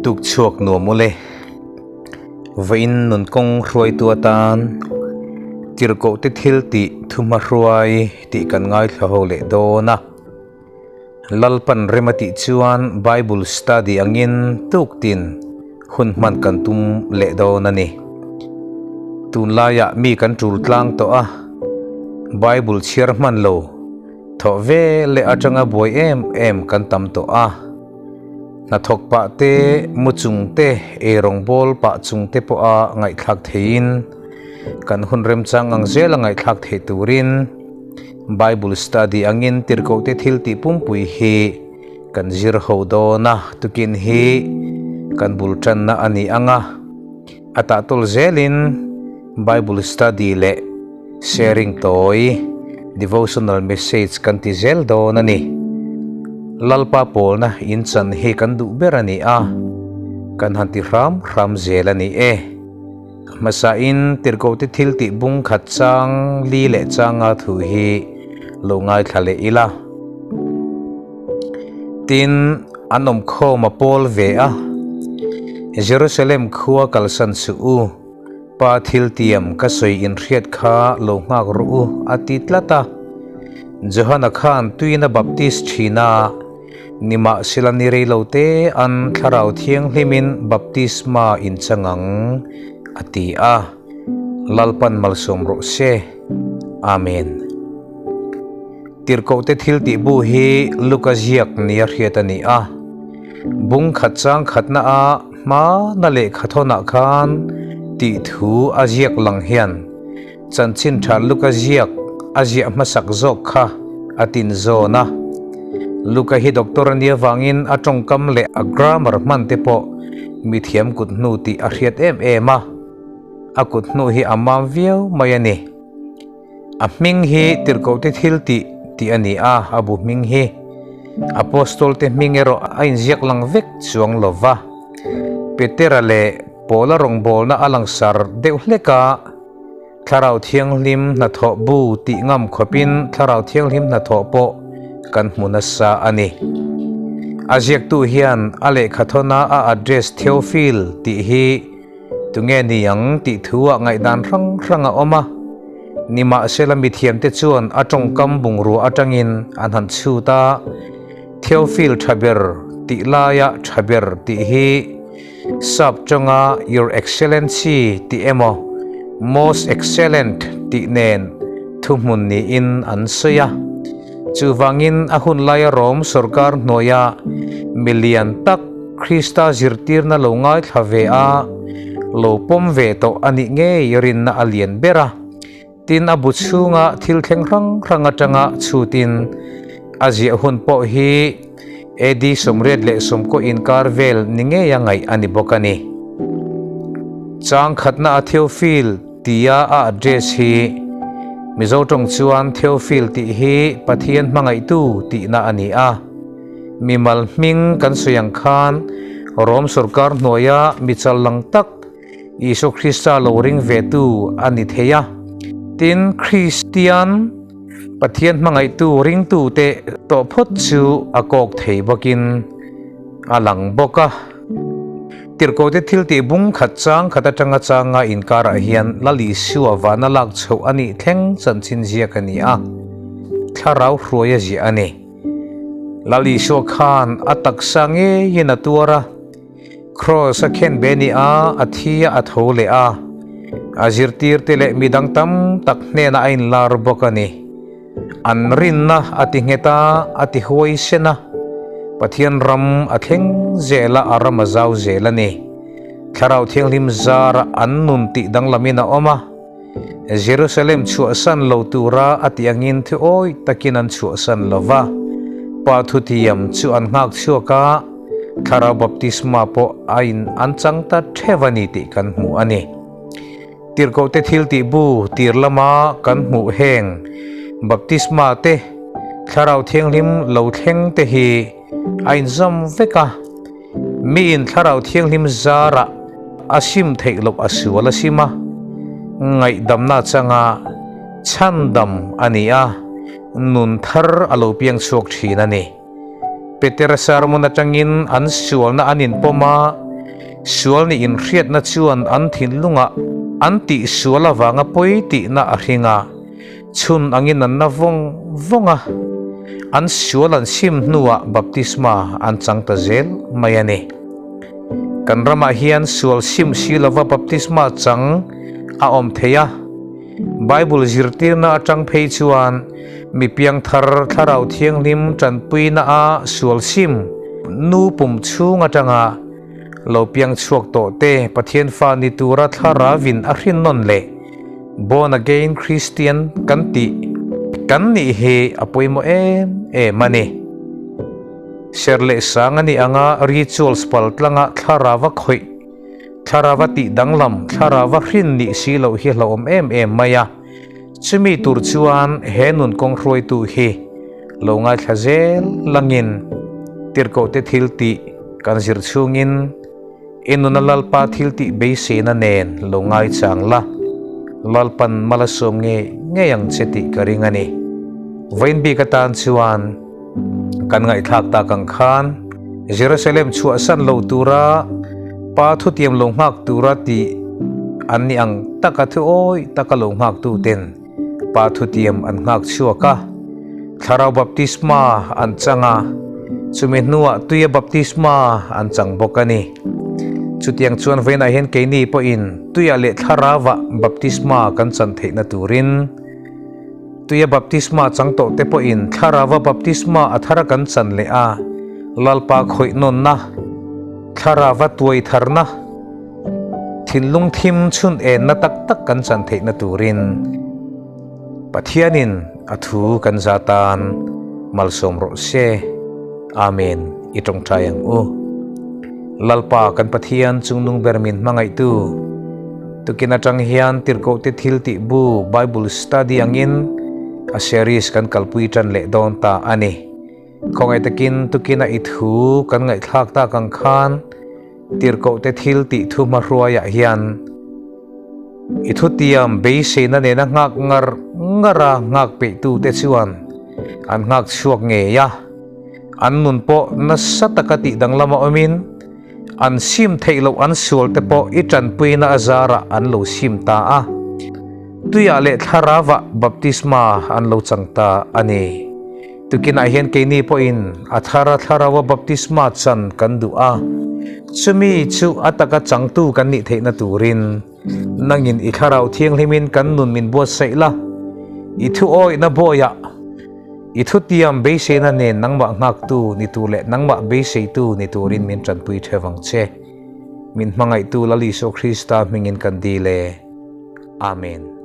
Tuk chhuak nuam ule. Vawiin nun kawng hruaitu atan tirhkoh te thil tih thuhma hruai tih kan ngaithla ho leh dawn a. Lalpan rem a tih chuan Bible study angin tuk tin hun hman kan tum leh dawn a ni. Tunlaiah mi kan tul tlang tawh a, Bible chhiar hman lo thawh ve leh atanga buai em em kan tam tawh a. Hnathawk pah te, mu chung te, eirawng bawl pah chung te pawha ngaihthlak theiin kan hun remchang ang zela ngaihthlak theih turin, Bible study angin tirhkohte thil tih pumpui hi kan zir ho dawn a, tukin hi kan bul tanna a ni ang a, a tahtawl zelin Bible study leh sharing tawi, devotional message kan ti zel dawn a ni. Lalpa pawlna inchan hi kan duh ber a ni a, kan han ti hram hram zel a ni e. Hmasain tirhkohte thil tih bung khat chang li leh changa thu hi lo ngaithla leh ila. Tin, an awmkhawm a pawl ve a, Jerusalem khua kalsan suh u, Pa thil tiam ka sawi inhriat kha lo nghak rawh u, a ti tlat a. Johana khan tuina baptist thin a. Nimahsela ni rei lo te an Thlarau Thianghlimin baptisma in chang ang, a ti a. Lalpan malsawm rawh se. Amen. Tirhkohte thil tih bu hi Luka ziak nia hriat a ni a. Bung khat chang khatna a hmana lehkha thawnah khan tih thu a ziak lang hian Chanchin tha Luka ziak a ziah hmasak zawk kha a tin zawn a. Luka hi doctor a nia vangin a tawngkam leh a grammar hman te pawh mithiam kut hnu tih a hriat em em a. A kut hnu hi a mam viau mai a ni. A hming hi tirhkohte thil tih tih a ni a, a bu hming hi Apostol te hming erawh a inziak lang vek chuang lo va. Petera leh Paula rawngbawlna a langsar deuh hlek a. Thlarau Thianghlim hnathawh bu tih ngam khawpin Thlarau Thianghlim hnathawh pawh kan hmu nasa a ni. A ziaktu hian a lehkha thawna a address Theophil tih hi tunge ni ang tih thu ah ngaihdan hrang hrang a awm a. Nimahsela mithiamte chuan a tawngkam bungrua atangin an han chhut a, Theophil tha ber tih laia tha ber tih hi Sap chunga Your Excellency tih emaw Most Excellent tih nen thuhmun niin an sawi a. Chuvangin a hun laia Rom sorkar hnuaia milian tak Krista zirtirna lo ngaithla ve a, lo pawm ve tawh a nih ngei rinna a lian ber a. Tin, a bu chhunga thil thleng hrang hrang atanga chhutin a ziah hun pawh hi AD 79 inkar vel ni ngeia ngaih a ni bawk a ni. Chang khatna a Theophil tia a address hi Mizo tawng chuan Theophil tih hi Pathian hmangaihtu tihna a ni a. Mimal hming kan sawi ang khan Rom sorkar hnuaia mi chal lang tak Isua Krista lo ring ve tu a ni thei a. Tin, Kristian Pathian hmangaihtu ringtute tawh phawt chu a kawk thei bawkin a lang bawk a. Tirhkohte thil tih bung khat chang khat atanga changa inkarah hian Lal Isua vana lak chhoh a nih thleng chanchin ziak a ni a, thlarau hruai a ziah a ni. Lal Isua khan a taksa ngeiin a tuar a. Kraws a khen ve ni a, a thi a, a tho leh a. A zirtirte leh midang tam tak hnenah a inlar bawk a ni. An rinna a ti nghet a, a ti huaisen a. Pathian ram a thleng zel a, a ram a zau zel a ni. Thlarau Thianghlim zara an nun tih danglamin a awm a. Jerusalem chhuahsan lo tura a tih angin thu awi takin an chhuahsan lo va, Pa thutiam chu an nghak chhuak a, Thlarau baptisma pawh a in an chang ta theuh a ni tih kan hmu a ni. Tirhkohte thil tih bu tir lama kan hmuh heng baptisma te, Thlarau Thianghlim lo thleng te hi a inzawm vek a. Miin Thlarau Thianghlim zarah a sim theih loh a sual a sim a, ngaihdamna changa chhandam a ni a, nun thar a lo piang chhuak thin a ni. Petera sermon atangin an sualna an inpawm a, sual nih inhriatna chuan an thinlungah an tihsual avanga pawi tihna a hring a, chhun angin an na vawng vawng a, an sual an sim hnuah baptisma an chang ta zel mai a ni. Kan ramah hian sual sim si lova baptisma chang a awm thei a. Bible zirtirna atang phei chuan mi piangthar Thlarau Thianghlim tanpuina a sual sim nu pum chhung atanga lo piang chhuak tawh te Pathian fa ni tura Thlaravin a hrin nawn leh Born Again Christian kan tih kan nih hi a pawimawh em em a ni. Ser leh sang a nih anga rituals paltlanga Thlarava khawih Thlarava tih danglam, thlarava hrin nih si loh hi hlauhawm em em mai a. Chumi tur chuan he nun kawng hruaitu hi lo ngaithla zel langin tirhkohte thil tih kan zir chhungin i nuna Lalpa thil tih beiseina nen lo ngaichang la, Lalpan mal a sawm ngei ngei ang che tih ka ring a ni. Vawiin bik atan chuan Kan ngaihthlak tak ang khan Jerusalem chhuahsan lo tura Pa thutiam lo nghak tura tih an ni ang taka thu awi taka lo nghaktu ten Pa thutiam an nghak chhuak a, Thlarau baptisma an chang a, chumi hnuah tuia baptisma an chang bawk a ni. Chutiang chuan vawiinah hian keini pawhin tuia leh Thlarauah baptisma kan chan theihna turin, Tuia baptisma chang tawh te pawhin Thlarauva baptisma a thara kan chan leh a, Lalpa khawih nawnna, Thlarauva tuai tharna, thinlung thim chhun enna tak tak kan chan theihna turin Pathianin a thu kan za tan malsawm rawh se. Amen. I tawngtai ang u. Lalpa kan Pathian chungnung ber min hmangaihtu. Tukin atang hian Tirhkohte thil tih bu Bible Study angin a series kan kalpui tan leh dawn ta a ni. Khawngaih takin tukina i thu kan ngaihthlak tak ang khan Tirhkohte thil tih thu hmahruaiah hian i thutiam beiseina nena nghak ngar ngara nghak peihtute chuan an nghak chhuak ngei a, an nun pawh nasa taka tih danglama awmin, An sim theih loh an sual te pawh i tanpuina a zarah an lo sim ta a, tuiah leh thlarauah baptisma an lo chang ta a ni. Tukinah hian keini pawhin a thara thlaraua baptisma chan kan duh a, chumi chu a taka changtu kan nih theihna turin nangin i thlarau thianghlimin kan nun min buatsaih la, i thuawihna bawiah, I thutiam beiseina nen nangmah nghaktu ni tur leh nangmah beiseitu ni turin min tanpui theuh ang che. Min hmangaihtu Lal Isua Krista hmingin kan dil e. Amen.